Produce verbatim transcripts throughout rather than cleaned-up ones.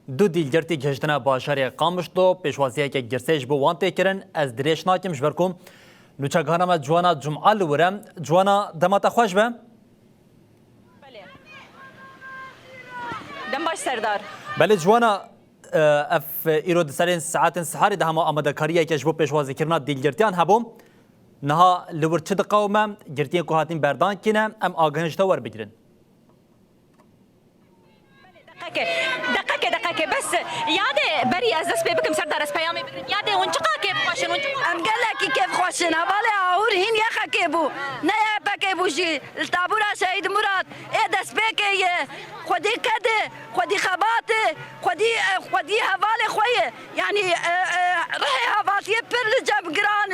Du dîlgirtî gihiştine bajarê Qamişlo, pêşwaziyeke girsê ji bo wan tê kirin. Ez dirêj nakim ji ber ku nûçegihana me Ciwana Cuma li wir e. Ciwana, dema te xweş be. Belê. Dem baş Serdar. Belê Ciwana, e, ev îro di serên saetên siharê de hema amadekariyeke ji bo pêşwazîkirina dîlgirtiyan hebû. Niha li wir çi diqewime? Girtiyên ku hatin berdan kî ne? Em agahiyên ji te werbigirin. Deqeke, deqeke, deqeke, bes yadê berî ez dest pê bikim, Serdar, ez peyamê bigirim. Yadê hûn çiqa kêfxweş in, hûn çiqa Em gelekî kêfxweş in. Hevalê Ahûr hîn yexekê bû. Ne YPKê bû jî. Li tabûra Şehîd Murat ê destpêkê ye. Xwedî ked e, xwedî xebat e, xwedî, xwedî hevalê xwe ye. Yanî, e, e, rihê hevaltiyê pir li cem giran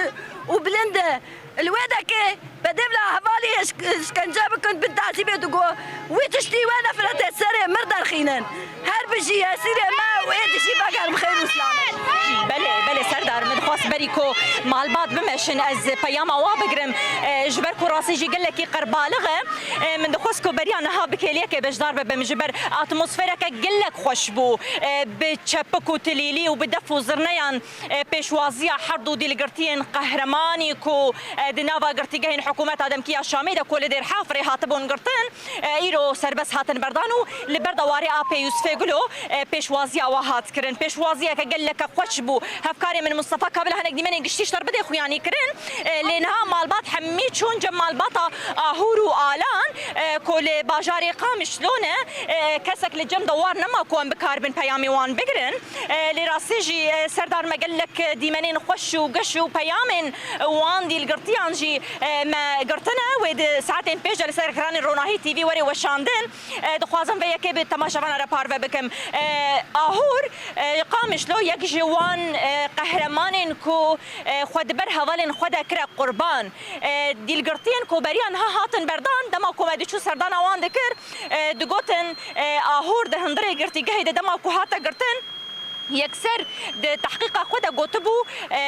û bilind e. Li wê dekê bedevla hevalê şk-, şkence bikin bin tazîbê digo, wî tiştî wê nefretê serê mir derxînin. Her bijî esîrê me û ê dijî vegerin bi xêr û silamet. Belê, belê Serdar, min dixwest berî ku malbat bimeşin ez peyama wa bigirim. E, ji ber ku rastî jî gelekî qerbalix e. E, min dixwest ku beriya niha bi kêliyekê beşdar bibim, ji ber atmosfereke gelek xweş bû. E, bi çepik û tilîlî û bi def û zirneyan, e, pêşwaziya her du dîlgirtiyên qehremanî ku, e, di nava girtîgehên hikûmeta demkî ya Şamê de ku li Dêrhaf rê hatibûn girtin, e, îro serbest hatin berdan û li ber de warê apê Yûsfê Gulo, e, pêşwaziya wa hat kirin. Pêşwaziyeke geleke xweş bû. Hevkarê min Mustafa Kabil hinek dîmenên giştî ji te re bidê xuyanî kirin. E, lê niha malbat hemî çûn cem malbata Ahûr û Alan, e, ku li bajarê Qamişlo ne. E, kesek li cem de war nema ku em bikaribin peyamê wan bigirin. E, lê rastî jî, e, Serdar, me gelek dîmenên xweş û geş û peyamên wan dîlgirtiyan jî, e, me girtine. Wê di saetên pêş de li ser ekranên Ronahî T V were weşandin. E, dixwazim vê yekê bi temaşevana re parve bikim. E, Ahûr, e, Qamişlo yek ji wan, e, qehremanên ku, e, xwe di ber hevalên xwe de kire qurban. E, dîlgirtiyên ku beriya niha hatin berdan, dema ku me diçû serdana wan dikir, e, digotin, e, Ahûr di hundirê girtîgehê de dema ku hate girtin, yekser di tehqîqa xwe de gotibû, e,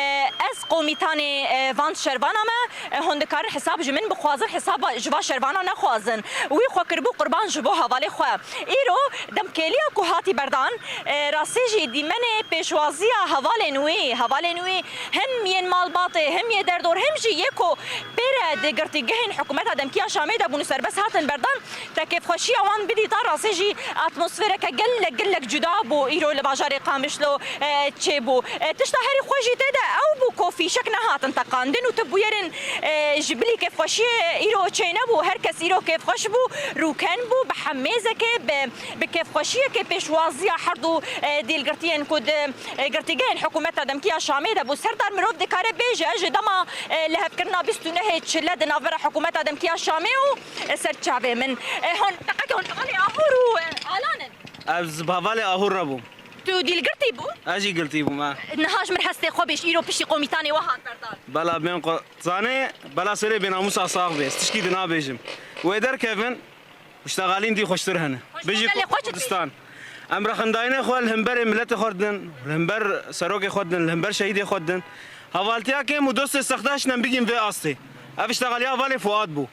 ez komîtanê, e, van şervana me, e, hûn dikarin hesab ji min bixwazin, hesaba ji va şervana nexwazin. Wî xwe kiribû qurban ji bo hevalê xwe. Îro dem kêliya ku hatî berdan, e, rastî jî dîmenê pêşwaziya hevalên wî, hevalên wî hem yên malbatê, hem yê derdor, hem jî yê ku pê re di girtîgehên hikûmeta demkî ya Şamê de bûn û serbest hatin berdan, te kêfxweşiya wan bidîta, rastî jî atmosfereke gelek, gelek cuda bû îro li bajarê Qamişlo, e, çêbû. E, tişta herî xweş jî tê de ew bû ku fîşek nehatin teqandin û tu bûyerên, e, ji bilî kêfxweşiyê îro çênebû. Her kes îro kêfxweş bû, rûken bû, bi hemêzekê, bi, bi kêfxweşiyekê pêşwaziya her du, e, dîlgirtiyên ku di, e, girtîgehên hikûmeta demkî ya Şamê de bû. Serdar, mirov dikare bêje ji dema, e, lihevkirina bîst û nehê çile di navbera hikûmeta demkî ya Şamê û, e, ser çavê min. E, hûn, deqeke hûn hevalê Ahûr û, e, Alan in. Ez bi hevalê Ahûr re bûm. Tu dîlgirtî bû? Ez jî girtî bûm, e. Niha ji min hestê xwe bêj, îro piştî komîtanê we hat berdan. Bela bên xwe zanê, bela serê bênamûsa sax bê. Ez tişkî di nabêjim. Wê derkevin, piştegalîn dî xweştir hene. Bijî Kurdistan. Em rexindayînê xwe li hemberê miletê xwe didin, li hember serokê xwe didin, li hember şehîdê xwe didin. Hevaltiya kêm û dostê sexdaş ne bigîn vê astê. Ev piştegaliya hevalê Fuad bû.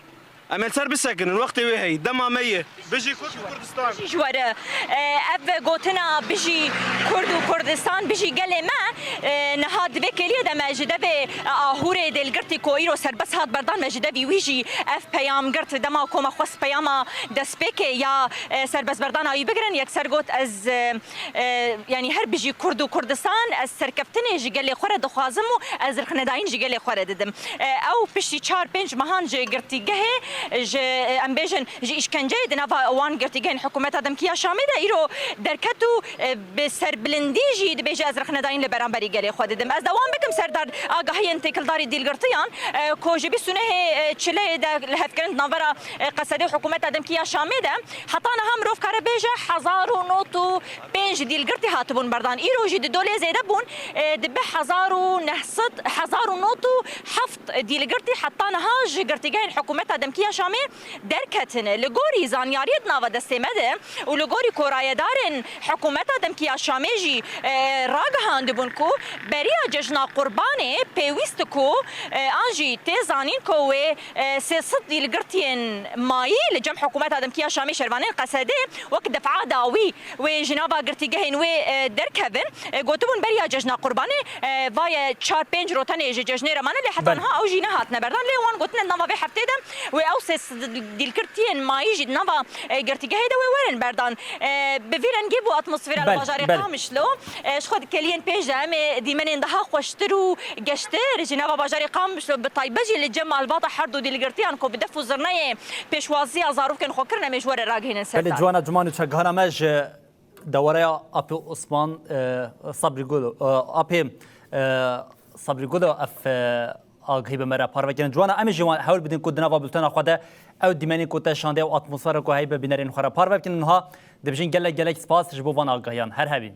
Em ê li ser bisekinin, wextê wê heyî, dema me ye. Bijî Kurd û Kurdistan. Ji were, e, ev gotina bijî Kurd û Kurdistan, bijî gelê me, e, niha di vê kêliyê de me ji devê, e, Ahûrê Dêlgirtî ku îro serbest hat berdan, me ji devî wî jî ev peyam girt. Dema ku me xwest peyama destpêkê ya, e, serbestberdana wî bigirin, yekser got, ez, e, e, yanî her bijî Kurd û Kurdistan, ez serkeftinê ji gelê xwe re dixwazim û ez rixnedayîn ji gelê xwe re didim. E, ew piştî çar pênc mehan ji girtîgehê, ji, e, em bêjin, ji îşkenceyê di nava wan girtîgehên hikûmeta demkî ya Şamê de îro derket û, e, bi serbilindî jî dibêje, ez rixnedayîn li beramberî gelê xwe didim. Ez dewam bikim, Serdar, agahiyên têkildarî dîlgirtiyan, e, ku ji bîst û nehê, e, çileyê de lihevkirin di navbera, e, Qesedê û hikûmeta demkî ya Şamê de, heta niha mirov kare bêje hezar û nod û pênc dîlgirtî hatibûn berdan. Îro jî di dolê zêde bûn, e, dibe hezar û neh sed, hezar û nod û heft dîlgirtî heta niha ji girtîgehên hikûmeta demkî Şamê derketine. Li gorî zanyariyê di nava destê me de û li gorî korayedarên hikûmeta demkî ya Şamê jî, e, ragihandibûn ku beriya cejna Qurbanê pêwîst ku, e, an jî tê zanîn ku wê, e, sê sed dîlgirtiyên mayî li cem hikûmeta demkî ya Şamê şervanên Qesedê wek defa dawî wê ji nava girtîgehên wê, e, derkevin. E, gotibûn beriya cejna Qurbanê, e, va ye çar pênc roj tenê ji cejnê re mane, lê heta Belê. niha ew jî nehatine berdan. Lê wan gotine di nava vê heftê de wê ew sê sed dîlgirtiyên mayî jî di nava, e, girtîgehê de wê werin berdan. E, bi vî rengî bû atmosfera li Belê, bajarê belê. Qamişlo. E, ji xwe di keliyên pêş de em ê dîmenên daha xweştir û geştir ji nava bajarê Qamişlo, bi taybet jî li cem malbata her du dîlgirtiyan ku bi def û zirneyê pêşwaziya zarokên xwe kirin, em ê ji we re ragihînin ser Belê, dar. Ciwana Ciman û çekgihana me ji Dewareya Apê Osman, e, Sabrî Gulo, e, Apê, e, Sabrî Gulo ev, e, agahî bi me re parve kirin. Ciwana, em ê jî wan hewl bidin ku di nava bultena xwe de ew dîmenên ku te şandiye û atmosfera ku heye bi bînerên xwe re parve bikin. Niha dibijin gelek gelek spas ji bo van agahiyan. Her hebî.